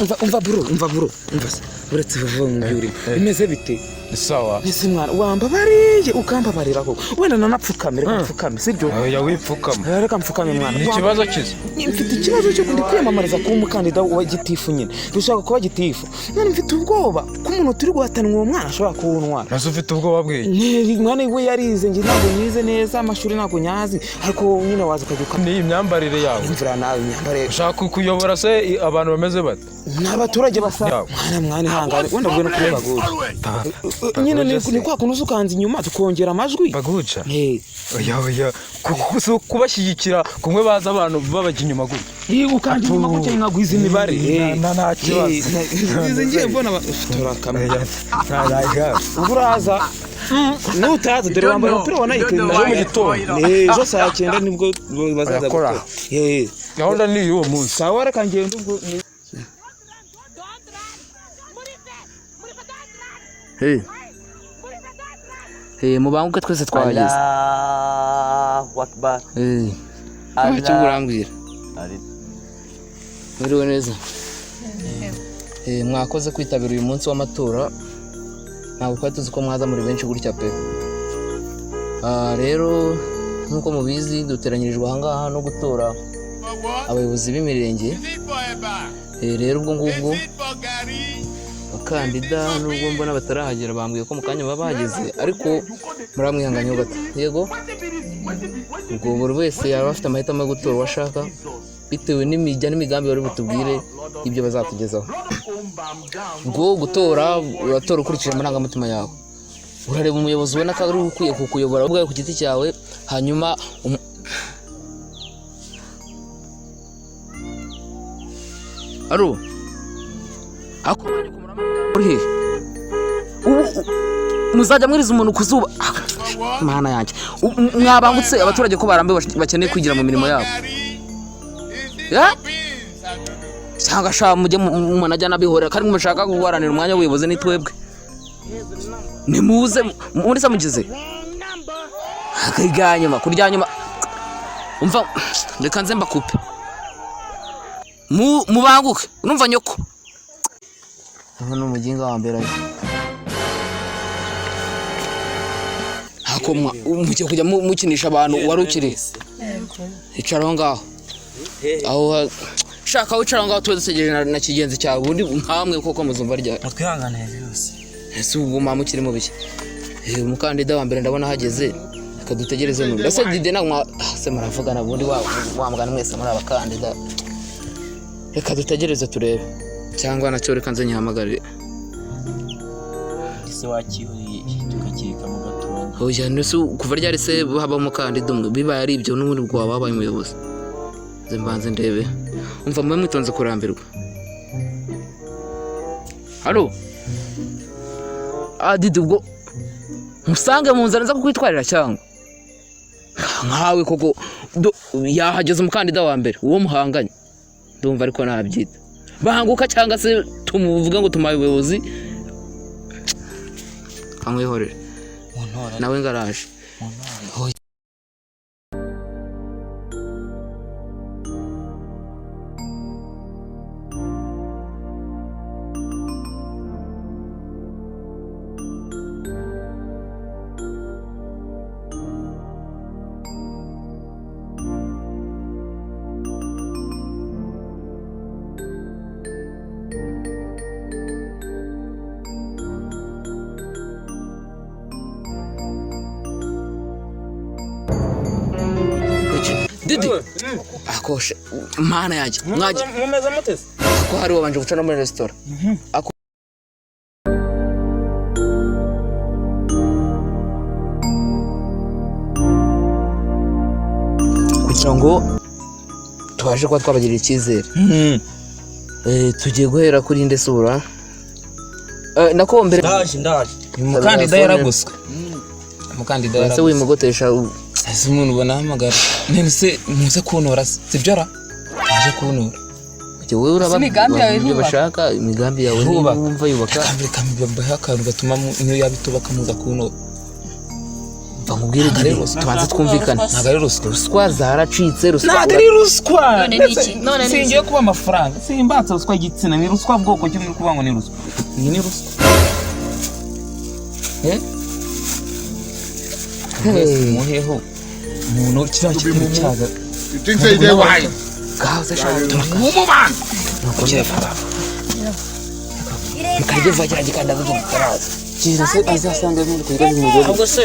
Umva, umva bro, umva bro, umva se, uretse vuba mu byo urimo bimeze bite? Sawa. Ese mwana, wambabariye ukambabarira koko? Wenda nanapfukame, reka mfukame, sibyo? Oya, wipfukama. Reka mfukame, mwana. Ni ikibazo kiza? Mfite ikibazo cyo ndi kwiyamamariza kuba umukandida wa gitifu nyine, dushaka kuba gitifu. None mfite ubwoba ko umuntu turi guhatanwa, uwo mwana ashobora kuwuntwara. Maze ufite ubwoba bw'iki? Mwana we yarize, njye ntabwo nize neza, amashuri ntabwo nyazi, ariko wowe nyine waza ukajya Ni imyambarire yawe. Imvura nawe, imyambarire. Ushaka kuyobora se abantu bameze bate? Ni abaturage basa. Yawe. Mwana, mwana, ihangane, wenda bwe no kuri baguca nyine, ni kwa kuntu uza ukanza inyuma tukongera amajwi. Baguca? Eh. Oya, oya, si ukubashyigikira kumwe baza abantu babajya inyuma gutya. Iyo ukanda inyuma gutya nkagwiza imibare. Nta kibazo. Izi ngiye mbona turakamwe. Oya, nta Ubwo uraza, nutaza dore wambaye umupira wa Nike. Ejo mu gitondo. Ejo saa 9 nibwo bazaza Barakora. gutora. Gahunda ni iy'uwo munsi. Sawa, reka ngende ubwo. Hey. Hey, mubanguke twese twahageze. Allahu Akbar. Hey. Ntacyo urambwira. Mwiriwe neza. Eh, mwakoze kwitabira uyu munsi w'amatora. Ntabwo twari tuzi ko mwaza muri benshi gutya pe. Ah, rero nk'uko mubizi duteranyirijwe ahangaha no gutora abayobozi b'imirenge. Eh, rero ubwo ngubwo abakandida nubwo mbona batarahagera, bambwiye ko mu kanya baba bahageze, ariko muramwihanganyeho gato. Yego, ubwo buri wese yaba afite amahitamo yo gutora uwo ashaka bitewe n'imijya n'imigambi bari butubwire ibyo bazatugezaho. Ubwo gutora, uratora ukurikije amarangamutima yawe, urareba umuyobozi ubona ko ari ukwiye kukuyobora ubwawe ku giti cyawe, hanyuma aro ako uri hehe ubu? Muzajya mwiriza umuntu ku zuba? Ah, mana yanjye! Mwabangutse abaturage ko barambiwe, bakeneye kwigira mu mirimo yabo. Ya? Cyangwa sha mujye umuntu ajya anabihorera, kandi mushaka guharanira umwanya w'ubuyobozi, ni twebwe. Nimuze muri se mugize kurya nyuma, kurya nyuma. Umva, reka nze mbakupe. Mubanguke, urumva nyoko aho ni umuginga wa mbere aje. Hako mugiye kujya mukinisha abantu. Wari ukiri icara aho ngaho, aho shaka wicara aho ngaho, tube dutegereje na kigenzi cyawe. Ubundi nkamwe koko muzumva ryari? Mutwihanganire byose. Ese ubwo mwa mukiri mu biki? Eh, umukandida wa mbere ndabona ahageze, reka dutegereze n'undi. Ese Dide ntabwo se muravugana? Ubundi wa mugani mwese muri abakandida. Reka dutegereze turebe, cyangwa nacyo reka nze nyihamagare. Ese wakihuriye tukakirika mu gatunga? Oya, nese kuva ryari se haba umukandida umwe? Bibaye ari ibyo n'ubundi bwo waba wabaye umuyobozi. Nze mbanze ndebe. Umva, mube mwitonze kurambirwa. Halo, ah, Didi, ubwo musange mu nzara nza kukwitwarira cyangwa nkawe koko? Yahageze umukandida wa mbere, uwo muhanganye ndumva, ariko nabyita bahanguka cyangwa se tumuvuge ngo tumaye ubuyobozi, amwihorere. Mu ntora. Nawe ngaraje. Mu ntora. Didi, akoshe mana yanjye, mwajya Mumeze mutese? Ko hari wabanje guca no muri resitora ako. Kugira ngo tubashe kuba twabagirira icyizere. Eh, tugiye guhera kuri nde sura? Eh, nako mbere Ndaje, ndaje. Umukandida yaragoswe, umukandida ese yaragoswe. wimugotesha Ese umuntu ubona ahamagara none se muze kuntora se? Sibyo ra, muje kuntora. Ujye wowe uraba Imigambi yawe ibyo irubaka. bashaka, imigambi yawe niba Irubaka. wumva yubaka. Reka mbahe akantu gatuma niyo yaba itubaka muza kuntora. Mva. Nkubwire Didi, tubanze twumvikane. Ntabwo ari ruswa. Ruswa zaracitse, ruswa. Ntabwo ari ruswa. None ni Ndetse iki? None ni iki? Singiye kuba amafaranga, simbatse ruswa y'igitsina. Ni ruswa bwoko ki muri kuvuga ngo ni ruswa? Iyi ni ruswa. Eh? Mwese muheho umuntu kiriya kitari cyaza. You think say they wise? Gahoze shaka. Woman! Mukarye vuba, kiriya gikanda tutaraza kiza se azasanga muri kurya bimugore. Ahubwo se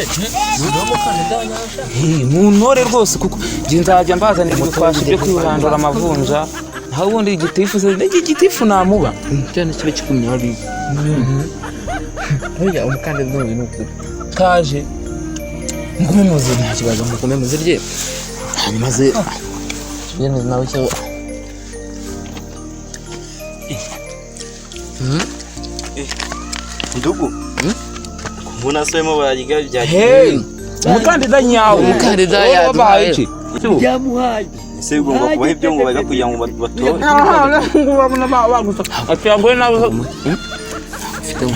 Muntore rwose, kuko njye nzajya mbazanira ibitwashi byo kwihandura amavunja. Naho ubundi igitifu se, n'iki gitifu namuba. Cyane kiba kikumye hariya. Oya, umukandida ni ukuri. Kaje mugume muzi, Nta kibazo, mugume muzirye, hanyuma ze tugende nawe cyo. Ndugu, mbona se barimo bararya bya Hey, umukandida nyawe. Umukandida Wowe yaduhaye. wabaye iki? Ese bigomba kubaha ibyo ngo bajya kugira ngo batore? Ati ngo nawe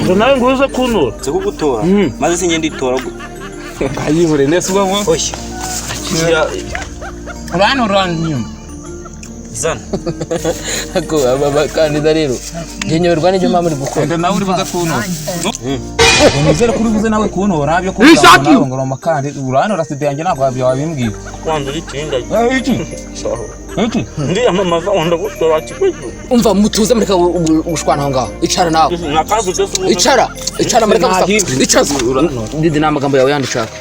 ngo nawe ngo uze kuntora. Nze kugutora maze sinjye nditora gute? Kayibure nese ubwo ngo Oya, shyira. Urantora nyuma. Zana. Ako aba bakandida rero njye nyoberwa n'ibyo mba muri gukora. Enda nawe uri buze kuntora. Ngo nizere ko uri buze nawe kuntora byo kuvuga ngo nawe ngo uri umukandida urantora. Sida yanjye ntabwo wabimbwiye. Kwanza uritinda. Eh, iki iki? Ndiyamamaza wenda gutora kibazo. Umva, mutuze, mureka gushwana aho ngaho. Icara nawe. Nakazi byose. Icara, icara, mureka gusa. Icara Didi, ni amagambo yawe yandi ushaka.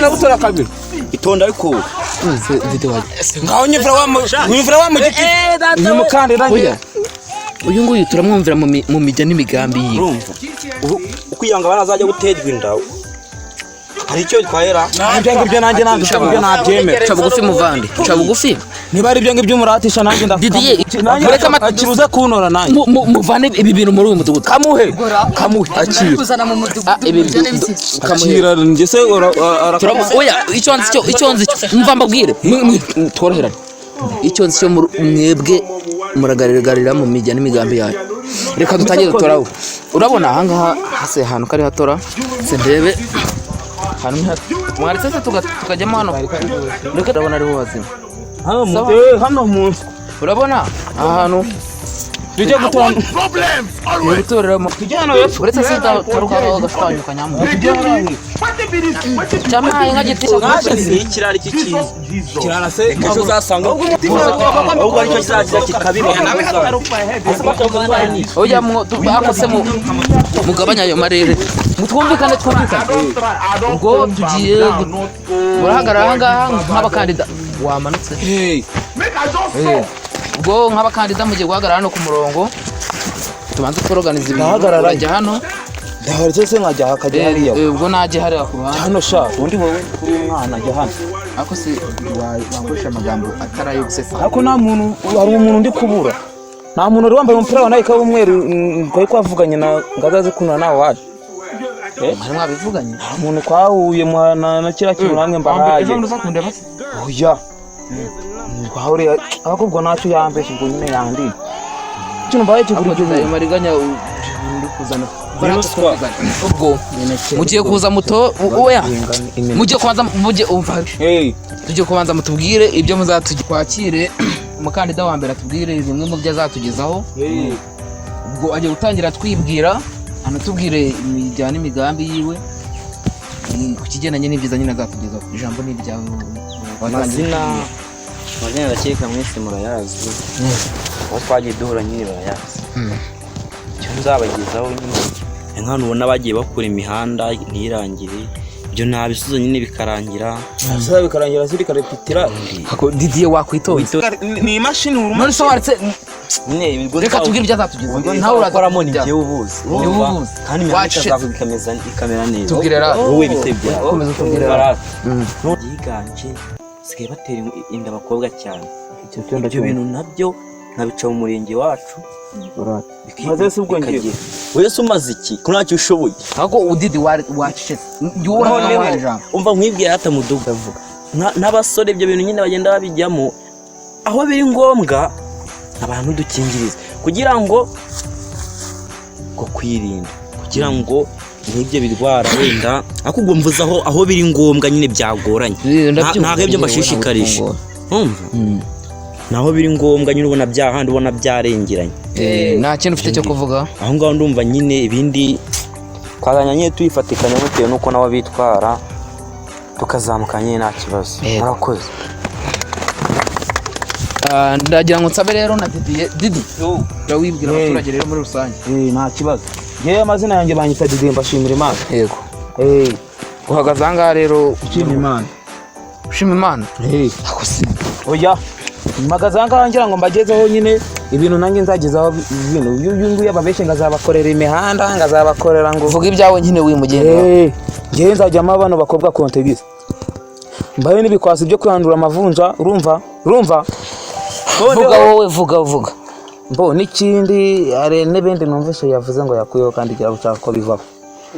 Nagutora kabiri. Itonda ariko. Didi wajya. Ngaho nyumvira wa nyumvira wa mu giti uyu mukandida. Oya, uyu nguyu turamwumvira mu mijya n'imigambi yiwe. Urumva uko iyanga abana azajya guterwa inda, hari icyo bitwayera. Ibyo ngibyo nanjye ntabwo ibyo nabyemera. Ca bugufi muvandi, ca bugufi. Niba ari ibyo ngibyo umuratisha nanjye. Didier, mureke Akiruze kuntora nanjye. Muvane ibi bintu muri uyu mudugudu. Kamuhe, kamuhe, akira. Kuzana mu Ah, mudugudu ibi ibyo n'ibiki? kamuhe. Akira njye se. Oya, icyo nzi cyo, icyo nzi cyo, mva mbabwire, tworoherane. Icyo nzi cyo, mwebwe muragarigarira mu mijya n'imigambi yayo. Reka dutangire dutoraho. Urabona ahangaha hase ahantu kari hatora se ndebe ahantu mwaretse se tukajyamo hano. Reka, urabona ariho hazima. Sawa. Hano munsi. Urabona aha hantu. Tujye gutora. Problems ni always. gutoreramo. Tujye hano hepfo. Uretse se taruka gashwanyuka nyamuneka. Tujye hano hepfo. Cyamaye nka giti. Ikirari cy'ikintu. Kirara se. Ejo uzasanga ahubwo aricyo kizagira kikabiba. Oya, bakose mugabanya ayo marere, mutwumvikane, twumvikane. Ubwo tugiye murahagarara ahangaha nk'abakandida wamanutse. Hey. Make I just stop. Ubwo nk'abakandida mugiye guhagarara hano ku murongo, tubanze tworoganiza ibintu. Ndahagarara. Urajya hano. Ndaharetse se nkajya hakajya hariya? Ubwo najye hariya ku ruhande. Hano sha, undi wowe uri umwana jya hano. Ariko se wakoresha amagambo atari ayo gusesa? Ariko nta muntu, hari umuntu ndi kubura. Nta muntu wari wambaye umupira wa Nike w'umweru, twari twavuganye na ngo azaze kunura nawe waje. Mwari mwabivuganye? Hari umuntu twahuye muhana na kiriya kintu namwe mbahaye. Ejo uzakundeba se? Oya, twahuriye ariko ubwo ntacyo yambeshye, ubwo nyine yandiye ikintu mbahaye kigura Ayo igihumbi. mariganya uri kuzana. Ubwo mugiye kuza muto, oya, mugiye kubanza mugiye umva. Hey. Tugiye kubanza mutubwire ibyo muzatuge. Twakire umukandida wa mbere atubwire bimwe mu byo azatugezaho. Ubwo agiye gutangira twibwira, anatubwire imijyana n'imigambi yiwe, ku kigendanye n'ibyiza nyine azatugezaho. Ijambo ni iryawe. Amazina ndakeka mwese murayazi, aho twagiye duhura nyine barayazi. Icyo nzabagezaho nyine ni nk'ahantu ubona bagiye bakura imihanda ntirangire, ibyo ntabisubizo nyine bikarangira. Sasa bikarangira ziri karepitira. Didier, wakwitonze. Ni imashini uruma. None se waretse Nyine ibigo reka tubwire ibyo azatugezaho, nawe uraza ukoramo ni kutubwira. njyewe ubuzi. Ni wowe ubuzi. Kandi imihanda Wacecetse. ikazavuga ikamera neza. Tubwire rero. Wowe bite byawe? Komeza utubwire rero. Byiganje basigaye batera inda abakobwa cyane. Ibyo bintu nabyo nkabica mu murenge wacu. Maze se ubwo ngiye. Bikagira. Wese umaze iki ko ntacyo ushoboye? Ahubwo udidi wacecetse, njyewe uraza Noneho ijambo. umva nkwibwira hata muduga avuga n'abasore ibyo bintu nyine bagenda babijyamo aho biri ngombwa. Abantu n'udukingirizo kugira ngo kwirinda, kugira ngo n'ibyo birwara wenda, ariko ubwo mvuze aho biri ngombwa nyine byagoranye. Ndabyumva, Ntabwo ibyo njyewe mbashishikarije. ntabwo. Urumva, naho biri ngombwa nyine ubona byahandi, ubona byarengeranye. Nta kintu ufite cyo kuvuga? Aho ngaho ndumva nyine ibindi twazanya nyine tuyifatikanya bitewe n'uko nabo bitwara, tukazamuka nyine nta kibazo. Yego. Murakoze. Ah, ndagira ngo nsabe rero na Didier. Didi, urawibwira abaturage rero muri rusange. Nta kibazo, ngewe amazina yanjye banyita Didier, mbashimira Imana. Yego, uhagaze aha ngaha rero Ushima Imana. Ushima Imana. Ako si Oya, mpagaze aha ngaha ngira ngo mbagezeho nyine ibintu nanjye nzagezaho ibintu. Uyu nguyu ababeshye ngo azabakorera imihanda, ngo azabakorera ngo Vuga ibyawe nyine wimugendera. Ngewe nzajyamo bano bakobwa kontegisi, mbahe n'ibikwasi byo kwihandura amavunja, urumva? Urumva? Vuga wowe, vuga, vuga. Mbo n'ikindi, hari n'ibindi numvise yavuze ngo yakuyeho kandi igira gushaka ko bivaho.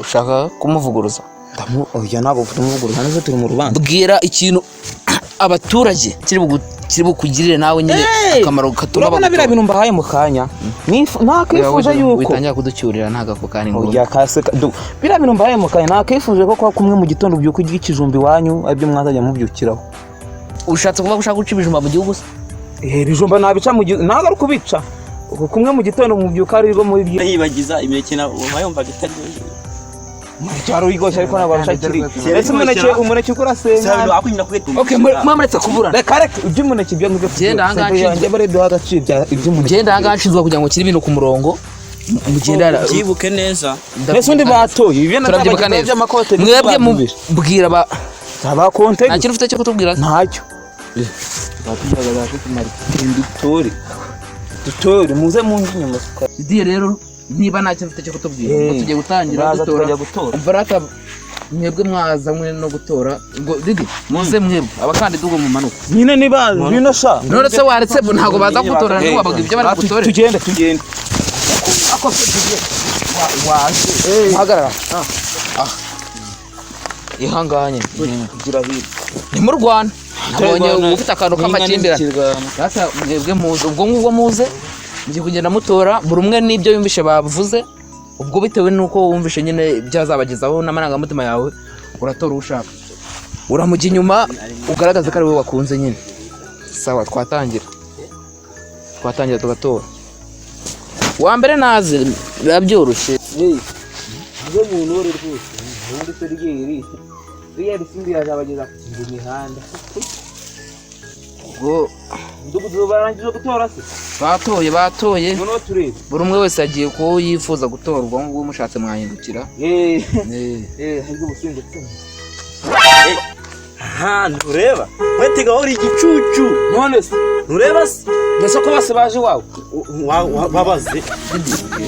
Ushaka kumuvuguruza? Oya, ntabwo tumuvuguruza neza, turi mu rubanza. Bwira ikintu abaturage kiri bukugirire nawe nyine akamaro katuma Urabona biriya bintu mbahaye mu kanya, nakifuje yuko witangira kuducyurira ntabwo ako kanya ngombwa. Oya, kase biriya bintu mbahaye mu kanya, nakifuje ko kwa kumwe mu gitondo ubyuka urya ikijumba iwanyu, aribyo mwazajya mubyukiraho. Ushatse kuvuga ko ushaka guca ibijumba mu gihugu se? Ibijumba nabica mu gihugu, ntabwo ari ukubica. Uku kumwe mu gitondo mubyuka ari rwo muri byo. Yibagiza imineke uba yumvaga itaryoshye. Cyaro yigoshye, ariko ntabwo arusha kiri. Ese umuneke ukora senga? Okay, muretse kuburana. Reka reka, iby'umuneke ibyo ngibyo. Genda aha ngaha. Yanjye bare duha agaciro iby'umuneke. Ngenda aha ngaha nshinzwe kugira ngo nshyire ibintu ku murongo, mugenda. Byibuke neza. Mbese undi batoye ibyo? Turabyibuka neza. By'amakote. Mwebwe mubwira ba abakonte. Nta kintu ufite cyo kutubwira se? Ntacyo. Dutore dutore, muze munge inyuma. Didier rero, niba nta kintu ufite cyo kutubwira, ubwo tugiye gutangira Baza dutora. tukajya gutora. Umva rata, mwebwe mwazanywe no gutora ngo Didi muze, mwebwe abakandida ubwo mumanuka. Nyine niba bino sha. None se waretse ntabwo baza gutora, ntiwabaga ibyo bari butore. Tugende, tugende. Hagarara ah, ihanganye. Gira hirya. Ni mu Rwanda nabonye ufite akantu k'amakimbirane. Rata mwebwe muze, ubwo ngubwo muze mugiye kugenda mutora, buri umwe n'ibyo yumvishe bavuze. Ubwo bitewe n'uko wumvishe nyine ibyazabagezaho n'amarangamutima yawe, uratora uwo ushaka, uramujya inyuma, ugaragaza ko ari wowe wakunze nyine. Sawa, twatangira tugatora. Uwa mbere naze, biba byoroshye. Muze muntore rwose, ubundi se ryeri ririya risimbi yazabageza ku mihanda. Ubwo Umudugudu barangije gutora se? Batoye, batoye. Noneho turebe. Buri umwe wese yagiye kuwo yifuza gutorwa, ubwo mushatse mwahindukira. Ahubwo ubusinzi. Aha ntureba wetega uri igicucu. None se? Ntureba se? Mbese ko bose baje iwawe? Wabaze.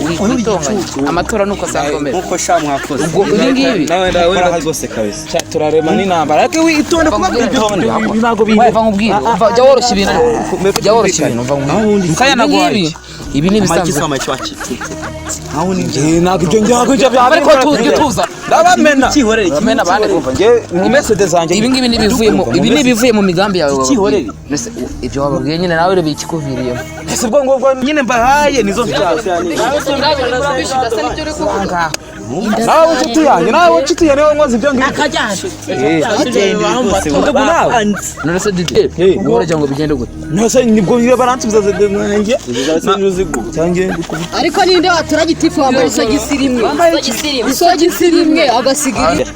Witonganya, amatora nuko asanzwe ameze. Nkuko sha mwakoze. Ubwo ibi ngibi Nawe Ukora rwose kabisa. Turarema n'intambara, ariko itonde kuba Itonde. ntabwo Umva nkubwire, umva, jya woroshya ibintu, ariko jya woroshya ibintu. Umva nkubwire, Mukanya ibi naguhaye. ngibi, ibi ni ibisanzwe. Ntabwo ibyo ntabwo ibyo Ariko tujye tuza. Ndabamena. Bamena abandi. Nge mu mesede zanjye. Ibi ngibi ni ibivuye mu, ibi ni ibivuye mu migambi yawe wababwiye. Ikihorere. Mbese ibyo wababwiye nyine nawe reba ikikuviriyemo. Ese ubwo ngubwo nyine mbahaye nizo nshaka. Nawe inshuti yanjye, nawe inshuti yanjye, niwe nkoze ibyo ngibyo. Umudugudu nawe. None se Didi, ubwo uragira ngo bigende gute? Nose nibwo nyine baransubiza zanjye. Cyanjye. Ariko ninde watura gitifu wambaye isogisi rimwe, isogisi rimwe agasiga irindi?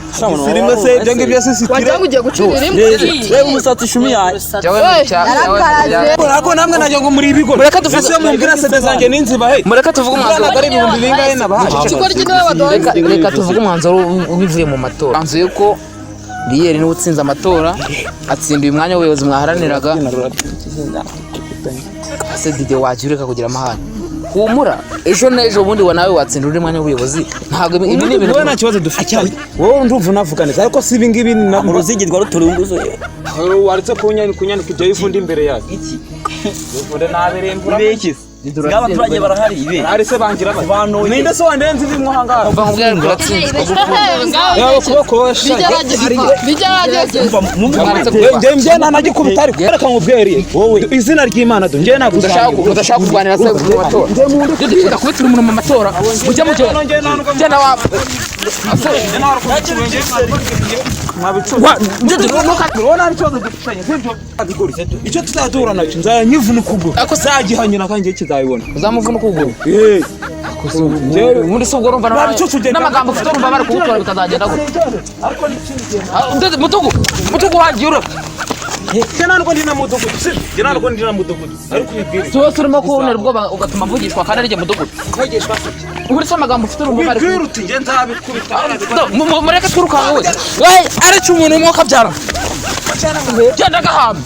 Rimwe se ibyo ngibyo se sitire. Wagira ngo ugiye gucurira rimwe. Reba umusatsi ishumi yawe. Jya we Yarakaraze. Ariko namwe najya ngo muri ibigo. Mureke tuvuge- Ese mumbwira sede zanjye n'inzibahe. Mureke tuvuge umwanzuro. Ntabwo ari ibihumbi bingahe nabahaye. Ikigo ry'intebe baduhaye. Reka tuvuge umwanzuro w'ibivuye mu matora. Umwanzuro yuko Riyeri niwe utsinze amatora, atsindiye umwanya w'ubuyobozi mwaharaniraga. Ese Didi, wajya ureka kugira amahane? Humura, ejo n'ejo bundi wa nawe watsinda undi mwanya w'ubuyobozi. Ntabwo ibi ni ibintu Wowe nta kibazo dufite. Wowe ndumva unavuga neza, ariko si ibi ngibi na Uruzigi rwa ruturunguzo. Waretse kunyandika ibyo yifundi imbere yawe. Iki? Yifunde naberembura. Ibiki? Bw'abaturage barahari ibe. Ari se bangira bati. Bantoye. Ninde se wandenze ibimwo ahangaha? Mva nkubwire ngo uratsinzwe. Yawe kuboko sha. Bigerageze. Njye njye ntanagikubita ariko reka nkubwire wowe izina ry'Imana do njye ntabwo Udashaka kurwanira se mu matora, ndakubitira umuntu mu matora, mujye mugenda genda wa. Icyo tuzadura nacyo nzanyivuna ukuguru nzagihanyura kandi njye kizabibona. Uzamuvuna ukuguru? Eh. Ubundi se ubwo urumva n'amagambo ufite, urumva bari kugutora bikazagenda gutya? Mutugu, mutugu wagiye ura. Njye ntabwo ndi na mudugudu, sibyo? Njye ntabwo ndi na mudugudu, ariko ubibwire. Si wose urimo kubonera ubwoba ugatuma mvugishwa kandi ari jye mudugudu. Ubundi se amagambo ufite urumva bari Ubibwire uti njye nzabikubita. Mureke twirukanka we. Aretse umuntu umwe ukabyara genda agahamba.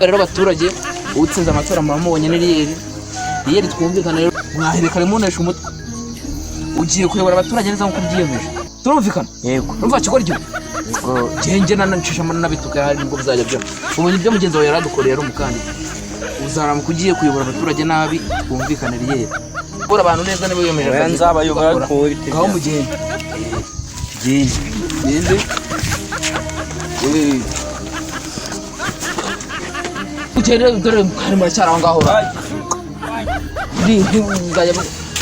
Rero abaturage, utsinze amatora muramubonye ni Riyeri. Riyeri, twumvikane rero, mwahereka munesha umutwe, ugiye kuyobora abaturage neza nk'uko ubyiyemeje, turumvikana? Yego. Urumva kikora igihugu genge nanacishamo nanabituka hari nibwo bizajya byo ubonye ibyo mugenzi wawe yaradukoreye ari umukandida. Uzaramuka ugiye kuyobora abaturage nabi, twumvikane. Riyeri, kuyobora abantu neza niba wiyemeje Oya, akazi, nzabayobora ugakora. ariko wowe bite Ngaho byawe. mugende. Genda. Gende. Ugende, dore hari muracyari aho ngaho.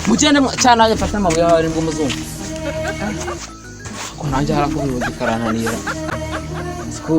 Mugende cyane, nanjye mfate amabuye aho ari bwo muzungu ko nanjye hari ako ubuyobozi karananira. Siko.